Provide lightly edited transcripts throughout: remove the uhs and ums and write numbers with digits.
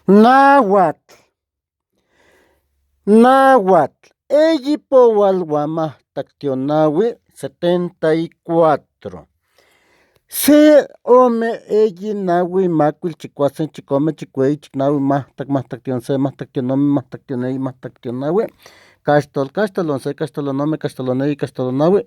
Nahuatl, nahuatl, eyi pouatl uan mahtlactli 74. Se, ome, eyi, nahui, macuil, chicuasen, chicome, chicueyi, chicnahui, mahtlac, mahtlactli se, mahtlactli ome, mahtlactli eyi, mahtlactli nahui, caxtol, caxtol se, caxtol ome, caxtol eyi, caxtol nahui,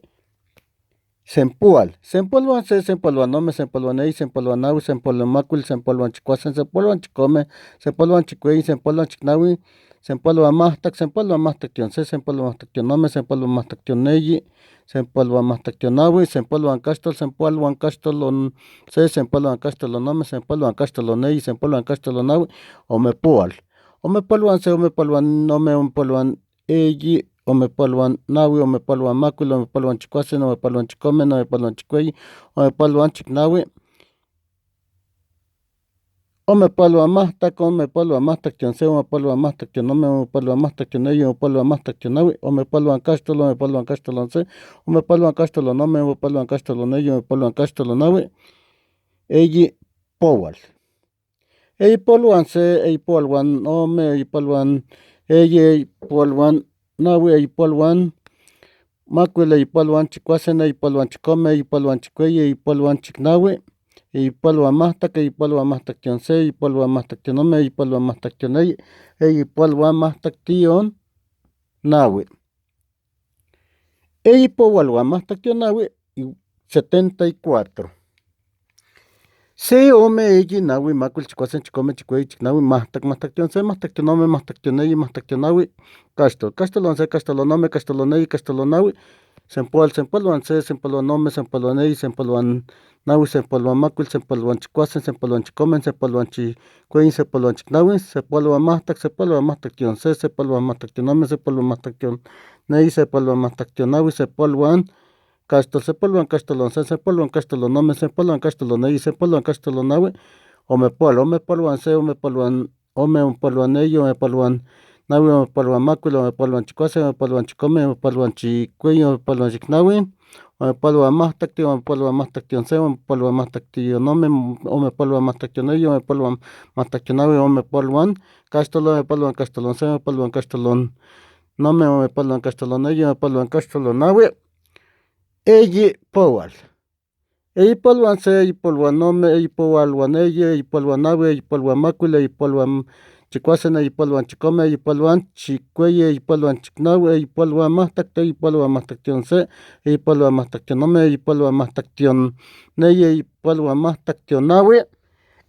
sempoal, sempoal huan se, sempoal huan ome, sempoal huan eyi, sempoal huan nahui, sempoal huan macuil, sempoal huan chicuasen, sempoal huan chicome, sempoal huan chicueyi, sempoal huan chicnahui, sempoal huan mahtlac, sempoal huan mahtlactli se, sempoal huan mahtlactli ome, sempoal huan mahtlactli eyi, sempoal huan mahtlactli nahui, sempoal huan caxtol, sempoal huan caxtol se, sempoal huan caxtol ome, sempoal huan caxtol eyi, sempoal huan caxtol nahui, omepoal, omepoal huan se, omepoal huan ome, omepoal huan eyi, omepoal huan nahui, omepoal huan macuil, omepoal huan chicuasen, omepoal huan chicome, omepoal huan chicueyi, omepoal huan chicnahui, omepoal huan mahtlac, omepoal huan mahtlactli se, omepoal huan mahtlactli ome, omepoal huan mahtlactli eyi, omepoal huan mahtlactli nahui, omepoal huan caxtol, omepoal huan caxtol se, omepoal huan caxtol ome, omepoal huan caxtol eyi, omepoal huan caxtol nahui, eyi pouatl. Eyi pouatl huan se, eyi pouatl huan ome, eyi pouatl huan eyi, eyi pouatl huan nahui, eyi pouatl huan macuil, eyi pouatl huan chicuasen, eyi pouatl huan chicome, eyi pouatl huan chicueyi, eyi pouatl huan chicnahui, eyi pouatl huan mahtlac, eyi pouatl huan mahtlactli se, eyi pouatl huan mahtlactli ome, eyi pouatl huan mahtlactli eyi, eyi pouatl huan mahtlactli nahui. Eyi pouatl huan mahtlactli nahui, 74. Se, ome, eyi, nahui, macuil, chicuasen, chicome, chicueyi, chicnahui, mahtlac, mahtlactli se, mahtlactli ome, mahtlactli eyi, mahtlactli nahui, caxtol, caxtol se, caxtol ome, caxtol eyi, caxtol nahui, sempoal, sempoal huan se, sempoal huan ome, sempoal huan eyi, sempoal huan nahui, sempoal huan macuil, sempoal huan chicuasen, sempoal huan chicome, sempoal huan chicueyi, sempoal huan chicnahui, sempoal huan mahtlac, sempoal huan mahtlactli se, sempoal huan mahtlactli ome, sempoal huan mahtlactli eyi, sempoal huan mahtlactli nahui, sempoal huan caxtol, sempoal huan caxtol se, sempoal huan caxtol ome, sempoal huan caxtol eyi, sempoal huan caxtol nahui, omepoal, omepoal huan se, omepoal huan ome, omepoal huan eyi, omepoal huan nahui, omepoal huan macuil, omepoal huan chicuase, omepoal huan chicome, omepoal huan chicueyi, omepoal huan chicnahui, omepoal huan mahtlactli, omepoal huan mahtlactli se, omepoal huan mahtlactli ome, omepoal huan mahtlactli eyi, omepoal huan mahtlactli nahui, omepoal huan caxtol, omepoal huan caxtol se, omepoal huan caxtol ome, omepoal huan caxtol eyi, omepoal huan caxtol nahui, eyi pouatl. Eyi pouatl huan se, eyi pouatl huan ome, eyi pouatl huan eyi, eyi pouatl huan nahui, eyi pouatl huan macuil, eyi pouatl huan chicuasen, eyi pouatl huan chicome, eyi pouatl huan chicueyi, eyi pouatl huan chicnahui, eyi pouatl huan mahtlactli, eyi pouatl huan mahtlactli se, eyi pouatl huan mahtlactli ome, eyi pouatl huan mahtlactli eyi, eyi pouatl huan mahtlactli nahui,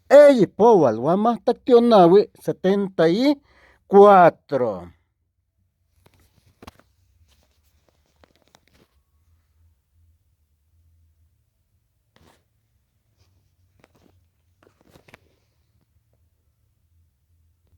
eyi pouatl huan mahtlactli nahui, 74.